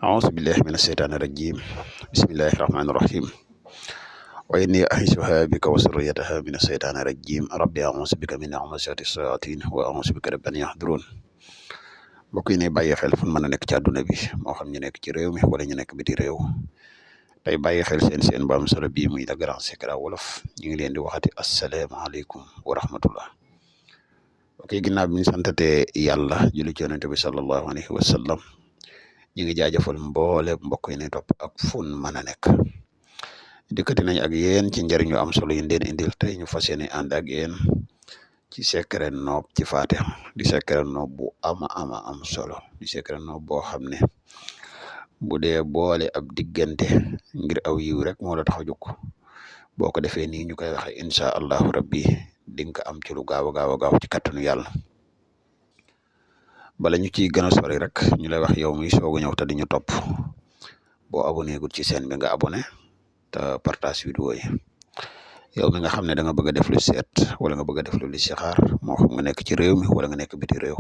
أعوذ بالله من الشيطان الرجيم بسم الله الرحمن الرحيم وإني أعيذها بك وذريتها من الشيطان الرجيم ربي أعوذ بك من همزات الشياطين وأعوذ بك رب أن يحضرون mbokk yi ne bàyyi xel fu mën a nekk ci àdduna bi moo xam ñu nekk ci réew mi wala ñu nekk biti réew tey bàyyi xel seen ba am solo bii muy la Grand Secret wolof ñu ngi leen di waxati asalaamaaleykum wa rahmatullah ok ginnaaw bi ñu santatee yàlla julli ci yonent bi sallallahu alayhi wa sallam ñu ngi jaajëfal mboole mbokk yi ne topp ak fun mën a nekk dikkati nañ ak yéen ci njëriñu am solo yi leen indil tey ñu fas yéene ànd ak yéen ci secret noob ci Fatiha di secret noob bu ama am solo di secret noob boo xam ne bu dee boole ab diggante ngir aw yiw rek moo la tax a jóg boo ko defee nii ñu koy waxe incha allahu rabbi di nga am ci lu gaaw a gaaw ci kattanu yàlla bala ñu ciy gën a sori rek ñu lay wax yow mi soog a ñëw te di ñu topp boo abonné gul ci chaîne bi nga abonné te partage vidéo yi yow mi nga xam ne da nga bëgg a def lu seet wala nga bëgg a def lu listixaar moo xam nga nekk ci réew mi wala nga nekk biti réew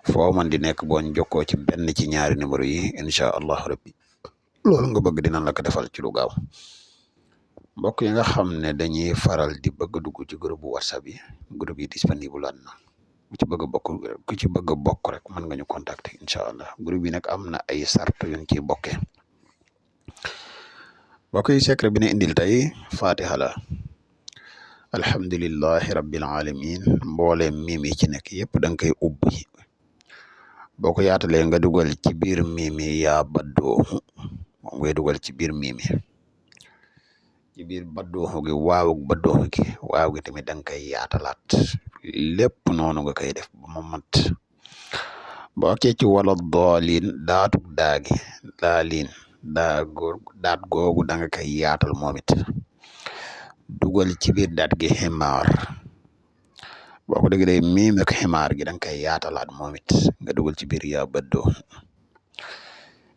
foo man di nekk boo ñu jokkoo ci benn ci ñaari numéro yi incha allahu rabbi loolu nga bëgg dinañ la ko defal ci lu gaaw mbokk yi nga xam ne dañuy faral di bëgg dugg ci groupe bu whatsapp yi groupe yi disponible lan na ku ci bëgg a bokk rek mën nga ñu contacter incha allah groupe yi nag am na ay sart yuñ ciy bokkee mbokk yi secret bi ne indil tey Fatiha la alhamdulillahi rabbil alamin mboolem miim yi ci nekk yëpp da nga koy ubbi boo ko yaatalee nga dugal ci biir miim yi yaa baddooxu moom ngay dugal ci biir miim yi ci biir baddooxu gi waaw gi tamit da nga koy yaatalaat lépp noonu nga koy def ba mu mat boo kee ci wala doolin daatug daagi daaliin daat googu da nga koy yaatal moom it dugal ci biir daat gi ximaar boo ko déggee miim ak ximaar gi da nga koy yaatalaat moom it nga dugal ci biir yaa baddoo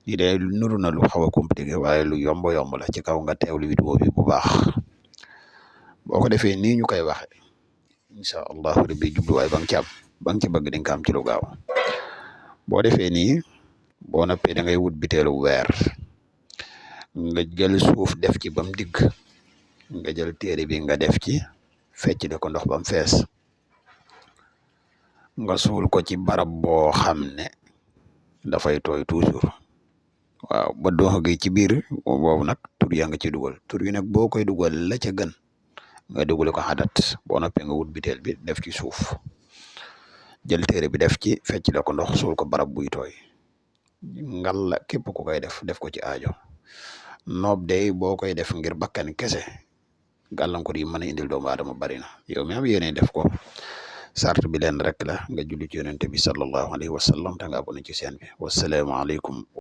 lii de nuru na lu xaw a compliqué waaye lu yomb la ci kaw nga teewlu vidéo bi bu baax boo ko defee nii ñu koy waxe incha allahu rabbi jubluwaay ba nga ci am ba nga ci bëgg di nga am ci lu gaaw boo defee nii boo noppee da ngay wut biteelu weer nga jël suuf def ci ba mu digg nga jël téere bi nga def ci fecc de ko ndox ba mu fees nga suul ko ci barab boo xam ne dafay tooy toujours waaw ba dox gi ci biir boobu nag tur yaa nga ci dugal tur yi nag boo koy dugal la ca gën nga dugal ko xadat boo noppee nga wut biteel bi def ci suuf jël téere bi def ci fecc de ko ndox suul ko barab buy tooy ngal la képp ku koy def ko ci aajo noob day boo koy def ngir bakkan kese gàllankoor yi mën a indil doomu aadama bari na yow mi am yéene def ko sart bi leen rek la nga julli ci yonente bi sallallahu alayhi wa sallam te nga abonné ci chaîne bi wasalaamaaleykum